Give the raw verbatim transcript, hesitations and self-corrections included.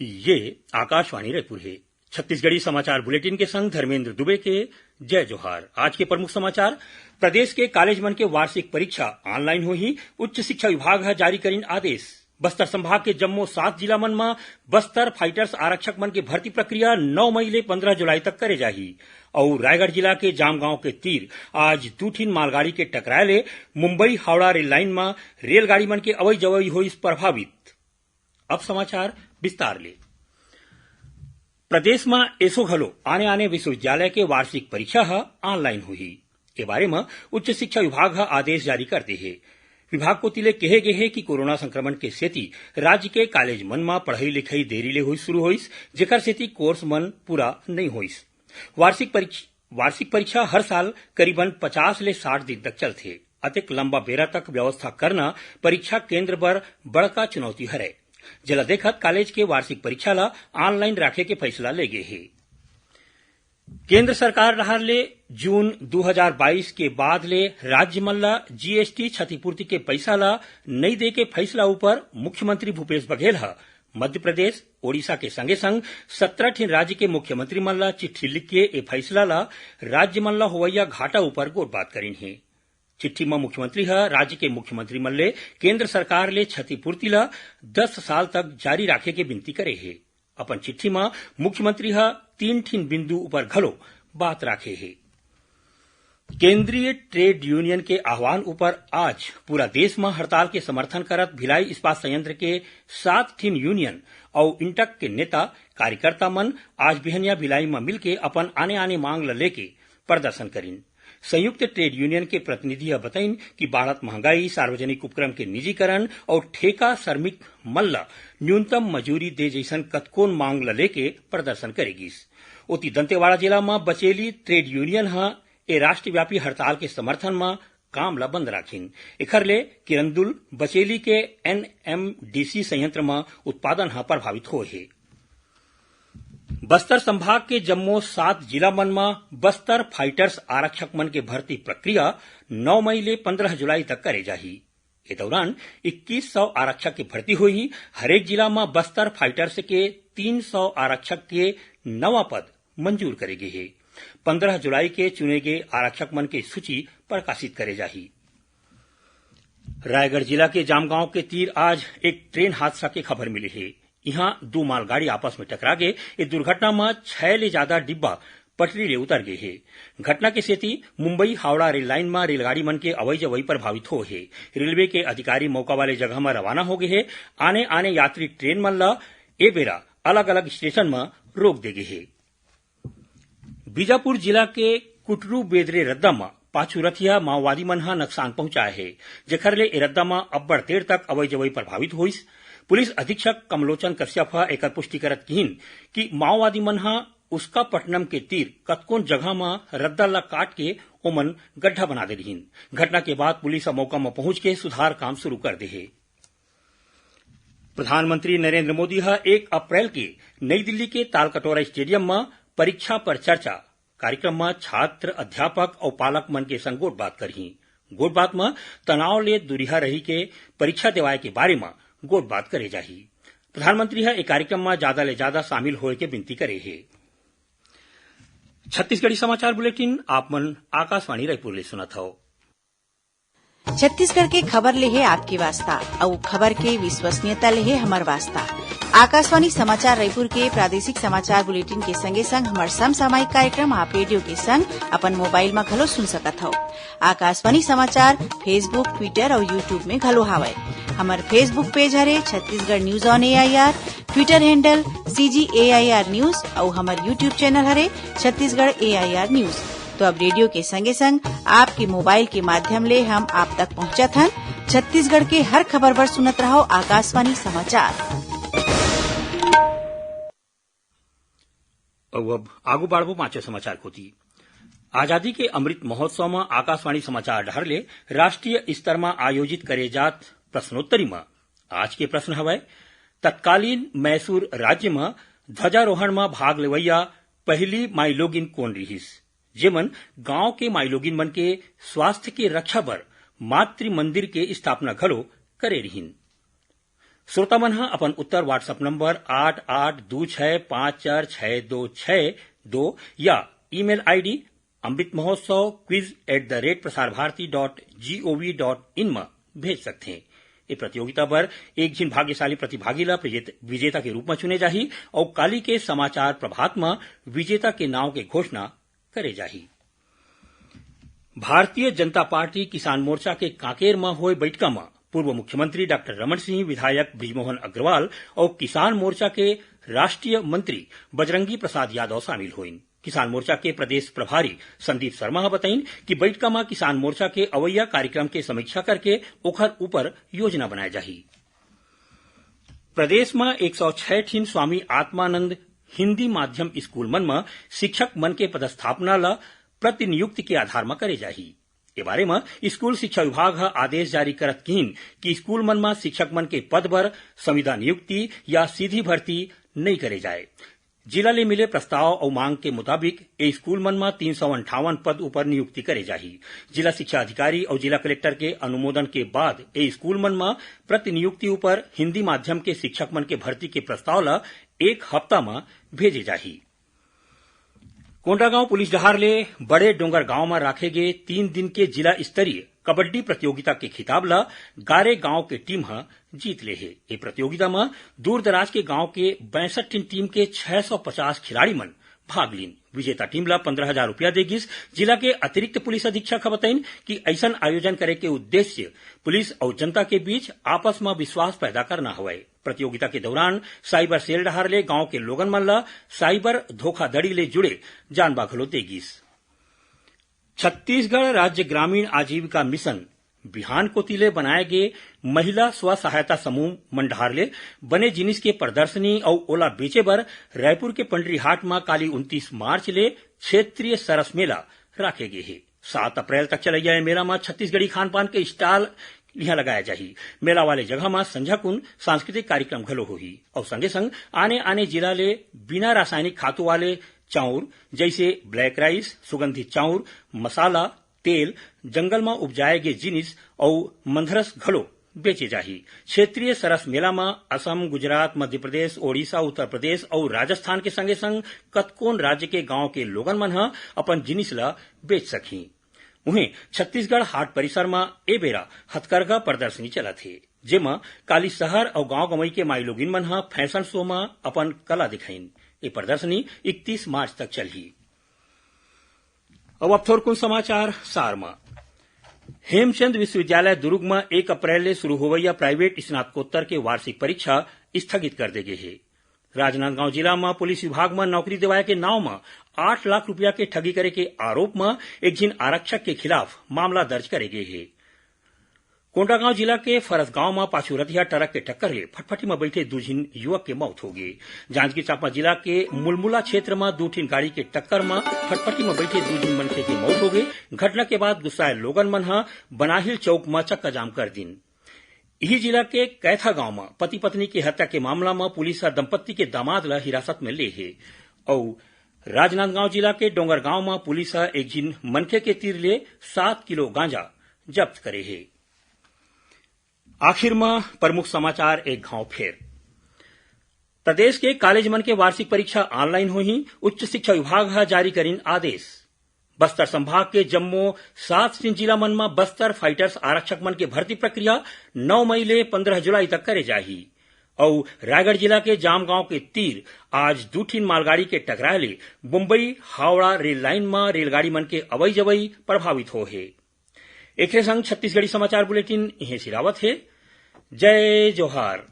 ये आकाशवाणी रायपुर हे। छत्तीसगढ़ी समाचार बुलेटिन के संग धर्मेंद्र दुबे के जय जोहार। आज के प्रमुख समाचार। प्रदेश के कॉलेज मन के वार्षिक परीक्षा ऑनलाइन होही, उच्च शिक्षा विभाग ह जारी करिन आदेश। बस्तर संभाग के जम्मो सात जिला मन म बस्तर फाइटर्स आरक्षक मन के भर्ती प्रक्रिया नौ मई ले पंद्रह जुलाई तक करे जाही। अउ रायगढ़ जिला के जामगांव के तीर आज दू ठिन मालगाड़ी के टकराए ले मुंबई हावड़ा रेल लाइन म रेलगाड़ी मन के अवई जवई होइस प्रभावित। अब समाचार विस्तार ले। प्रदेश म एसो घलो आने-आने विश्वविद्यालय के वार्षिक परीक्षा ह ऑनलाइन होही। ए बारे म उच्च शिक्षा विभाग ह आदेश जारी कर दे हे। विभाग कोति ले कहे गे हे कि कोरोना संक्रमण के सेती राज्य के कॉलेज मन म पढ़ई लिखई देरी ले होई शुरू होइस, जेकर सेती कोर्स मन पूरा नइ होइस। वार्षिक परीक्ष-, वार्षिक परीक्षा हर साल करीबन पचास ले साठ दिन तक चलथे। अतेक लंबा बेरा तक व्यवस्था करना परीक्षा केंद्र बर बड़का चुनौती हरय, जेला देखत कॉलेज के वार्षिक परीक्षा ला ऑनलाइन राखे के फैसला ले गे हे। केंद्र सरकार डहार ले जून दू हजार बाईस के बाद ले राज्य मन ला जीएसटी क्षतिपूर्ति के पैसा ला नइ दे के फैसला ऊपर मुख्यमंत्री भूपेश बघेल ह मध्य प्रदेश, ओडिशा के संगे संग सत्रह ठिन राज्य के मुख्यमंत्री मन ला चिट्ठी लिख के ए फैसला ला राज्य मन ला होवइया घाटा ऊपर गोठबात करिन हे। चिट्ठी म मुख्यमंत्री ह राज्य के मुख्यमंत्री मन ले केंद्र सरकार ले क्षतिपूर्ति ला दस साल तक जारी राखे के विनती करे हे। अपन चिट्ठी म मुख्यमंत्री ह तीन ठिन बिंदु ऊपर घलो बात राखे हे। केंद्रीय ट्रेड यूनियन के आह्वान ऊपर आज पूरा देश म हड़ताल के समर्थन करत भिलाई इस्पात संयंत्र के सात ठिन यूनियन अउ इंटक के नेता कार्यकर्ता मन आज बिहनिया भिलाई म मिलके अपन आने-आने मांग ल लेके प्रदर्शन करिन। संयुक्त ट्रेड यूनियन के प्रतिनिधि ह बताइन कि बाढ़त महंगाई, सार्वजनिक उपक्रम के निजीकरण अउ ठेका श्रमिक मन ल न्यूनतम मजूरी दे जइसन कतकोन मांग ल लेके प्रदर्शन करे गिस। ओती दंतेवाड़ा जिला म बचेली ट्रेड यूनियन ह ए राष्ट्रव्यापी हड़ताल के समर्थन म काम ल बंद राखिन। एखर ले किरंदुल बचेली के एनएमडीसी संयंत्र म उत्पादन ह प्रभावित होए हे। बस्तर संभाग के जम्मो सात जिला मन म बस्तर फाइटर्स आरक्षक मन के भर्ती प्रक्रिया नौ मई ले पंद्रह जुलाई तक करे जाही। ए दौरान इक्कीस सौ आरक्षक के भर्ती होही। हरेक जिला म बस्तर फाइटर्स के तीन सौ आरक्षक के नवा पद मंजूर करे गे हे। पंद्रह जुलाई के चुने गे आरक्षक मन के सूची प्रकाशित करे जाही। रायगढ़ जिला के जामगांव के तीर आज एक ट्रेन हादसा के खबर मिले हे। इहां दू मालगाड़ी आपस में टकरा गे। ए दुर्घटना म छह ले ज्यादा डिब्बा पटरी ले उतर गे हे। घटना के सेती मुंबई हावड़ा रेल लाइन म रेलगाड़ी मन के अवई जवई प्रभावित हो हे। रेलवे के अधिकारी मौका वाले जगह म रवाना हो गे हे। आने आने यात्री ट्रेन मन ल ए बेरा अलग-अलग स्टेशन म रोक दे गे हे। बीजापुर जिला के कुटरू बेदरे रद्दा म पाछू रथिया माओवादी मन ह नकसान पहुंचाए हे, जेखर ले ए रद्दा म अब्बड़ देर तक अवई जवई प्रभावित होइस। पुलिस अधीक्षक कमलोचन कश्यप ह एकर पुष्टि करत किहिन कि माओवादी मन ह उसकापट्नम के तीर कतकोन जगह म रद्दा ल काट के ओमन गड्ढा बना दे रिहिन। घटना के बाद पुलिस ह मौका म पहुंच के सुधार काम शुरू कर दे हे। प्रधानमंत्री नरेंद्र मोदी ह एक अप्रैल के नई दिल्ली के तालकटोरा स्टेडियम म परीक्षा पर चर्चा कार्यक्रम म छात्र, अध्यापक अउ पालक मन के संग गोठबात करही। गोठबात म तनाव ले दूरिहा रहि के परीक्षा देवाए के बारे म गोठबात करे जाही। प्रधानमंत्री ह ए कार्यक्रम म जादा ले जादा शामिल होए के विनती करे हे। छत्तीसगढ़ी समाचार बुलेटिन आप मन आकाशवाणी रायपुर ले सुनत हव। छत्तीसगढ़ के खबर ले हे आपके वास्ता, अउ खबर के विश्वसनीयता ले हे हमर वास्ता। आकाशवाणी समाचार रायपुर के प्रादेशिक समाचार बुलेटिन के संगे संग हमर समसामयिक कार्यक्रम आप रेडियो के संग अपन मोबाइल म घलो सुन सकत हव। आकाशवाणी समाचार Facebook, Twitter अउ YouTube में घलो हावय। हमर Facebook पेज हरे Chhattisgarh news on AIR, Twitter handle CG AIR news अउ हमर YouTube चैनल हरे छत्तीसगढ़ एआईआर न्यूज। तो अब रेडियो के संगे संग आपके मोबाइल के माध्यम ले हम आप तक पहुंचत हन। छत्तीसगढ़ के हर खबर बर सुनत रहव आकाशवाणी समाचार। अउ अब आगू बाढ़बो पांचों समाचार कोती। आजादी के अमृत महोत्सव म आकाशवाणी समाचार डहर ले राष्ट्रीय स्तर म आयोजित करे जात प्रश्नोत्तरी म आज के प्रश्न हवय, तत्कालीन मैसूर राज्य म ध्वजारोहण म भाग लेवइया पहिली माईलोगिन कोन रिहिस, जेमन गांव के माईलोगिन मन के स्वास्थ्य के रक्षा बर मातृ मंदिर के स्थापना घलो करे रिहिन? श्रोता मन ह अपन उत्तर WhatsApp नंबर आठ आठ दू छह पाँच चार छह दो छह दो या email ID Amrit Mahotsav quiz at the rate Prasar Bharati dot gov dot in म भेज सकथे। ए प्रतियोगिता बर एक झिन भाग्यशाली प्रतिभागी ल विजेत-, विजेता के रूप म चुने जाही अउ काली के समाचार प्रभात म विजेता के नांव के घोषणा करे जाही। भारतीय जनता पार्टी किसान मोर्चा के कांकेर म होय बइठका म पूर्व मुख्यमंत्री डॉक्टर रमन सिंह, विधायक बृजमोहन अग्रवाल अउ किसान मोर्चा के राष्ट्रीय मंत्री बजरंगी प्रसाद यादव शामिल होइन। किसान मोर्चा के प्रदेश प्रभारी संदीप शर्मा ह बताइन कि बइठका म किसान मोर्चा के अवइया कार्यक्रम के समीक्षा करके ओखर ऊपर योजना बनाए जाही। प्रदेश म एक सौ छह ठिन स्वामी आत्मानंद हिंदी माध्यम स्कूल मन म शिक्षक मन के पदस्थापना ल प्रतिनियुक्ति के आधार म करे जाही। ए बारे म स्कूल शिक्षा विभाग ह आदेश जारी करत किहिन कि स्कूल मन म शिक्षक मन के पद बर संविदा नियुक्ति या सीधी भर्ती नइ करे जाए। जिला ले मिले प्रस्ताव अउ मांग के मुताबिक ए स्कूल मन म तीन सौ अंठावन पद उपर नियुक्ति करे जाही। जिला शिक्षा अधिकारी अउ जिला कलेक्टर के अनुमोदन के बाद ए स्कूल मन म प्रतिनियुक्ति उपर हिंदी माध्यम के शिक्षक मन के भर्ती के प्रस्ताव ल एक हफ्ता म भेजे जाही। कोंडागांव पुलिस डहार ले बड़े डोंगर गांव म राखे गे तीन दिन के जिला स्तरीय कबड्डी प्रतियोगिता के खिताब ल गारे गांव के टीम ह जीत ले हे। ए प्रतियोगिता म दूर दराज के गांव के बैसठ ठिन टीम के छह सौ पचास खिलाड़ी मन भाग लीन। विजेता टीम ल पन्द्रह हजार रुपया दे गिस। जिला के अतिरिक्त पुलिस अधीक्षक ह बताइन कि अइसन आयोजन करे के उद्देश्य पुलिस अउ जनता के बीच आपस म विश्वास पैदा करना हवय। प्रतियोगिता के दौरान साइबर सेल डहार ले गांव के लोगन मन ल साइबर धोखाधड़ी ले जुड़े जानबा घलो दे गिस। छत्तीसगढ़ राज्य ग्रामीण आजीविका मिशन बिहान कोति ले बनाए गे महिला स्व सहायता समूह मन डहार ले बने जिनिस के प्रदर्शनी अउ ओला बेचे बर रायपुर के पंडरीहाट म काली उनतीस मार्च ले क्षेत्रीय सरस मेला राखे गे हे। सात अप्रैल तक चलइया ए मेला म छत्तीसगढ़ी खान पान के स्टॉल इहां लगाए जाही। मेला वाले जगह म संझा कुन सांस्कृतिक कार्यक्रम घलो होही अउ संगे संग आने आने जिला ले बिना रासायनिक खातू वाले चाउर जइसे ब्लैक राइस, सुगंधित चाउर, मसाला, तेल, जंगल म उपजाए गे जिनिस अउ मंधरस घलो बेचे जाही। क्षेत्रीय सरस मेला म असम, गुजरात, मध्य प्रदेश, ओडिशा, उत्तर प्रदेश अउ राजस्थान के संगे संग कतकोन राज्य के गांव के लोगन मन ह अपन जिनिस ल बेच सकही। उहें, छत्तीसगढ़ हाट परिसर म ए बेरा हथकरघा प्रदर्शनी चलत हे, जेमा काली शहर अउ गांव गंवई के माईलोगिन मन ह फैशन शो म अपन कला दिखाइन। ए प्रदर्शनी इकतीस मार्च तक चलही। अब, अब थोरकुन समाचार सार म। हेमचंद विश्वविद्यालय दुर्ग म एक अप्रैल ले शुरू होवइया प्राइवेट स्नातकोत्तर के वार्षिक परीक्षा स्थगित कर दे गे हे। राजनांदगांव जिला म पुलिस विभाग म नौकरी देवाए के नांव म आठ लाख रुपया के ठगी करे के आरोप म एक झिन आरक्षक के खिलाफ मामला दर्ज करे गे हे। कोंडागांव जिला के फरसगांव म पाछू रतिहा ट्रक के टक्कर ले फटफटी म बइठे दू झिन युवक के मौत हो गे। जांजगीर चांपा जिला के मुलमुला क्षेत्र म दू ठिन गाड़ी के टक्कर म फटफटी म बइठे दू झिन मनखे के मौत हो गे। घटना के बाद गुस्साए लोगन मन ह बनाहिल चौक म चक्काजाम कर दिन। इही जिला के कैथा गांव म पति पत्नी के हत्या के मामला म पुलिस ह दंपत्ति के दामाद ल हिरासत म ले हे अउ राजनांदगांव जिला के डोंगरगांव म पुलिस ह एक झिन मनखे के तीर ले सात किलो गांजा जब्त करे हे। आखिर म प्रमुख समाचार एक घांव फेर। प्रदेश के कॉलेज मन के वार्षिक परीक्षा ऑनलाइन होही, उच्च शिक्षा विभाग ह जारी करिन आदेश। बस्तर संभाग के जम्मो सात ठिन जिला मन म बस्तर फाइटर्स आरक्षक मन के भर्ती प्रक्रिया नौ मई ले पन्द्रह जुलाई तक करे जाही। अउ रायगढ़ जिला के जामगांव के तीर आज दू ठिन मालगाड़ी के टकराए ले बम्बई हावड़ा रेल लाइन म रेलगाड़ी मन के अवई जवई प्रभावित हो हे। एखरे संग छत्तीसगढ़ी समाचार बुलेटिन इहें सिरावत हे। जय जोहार।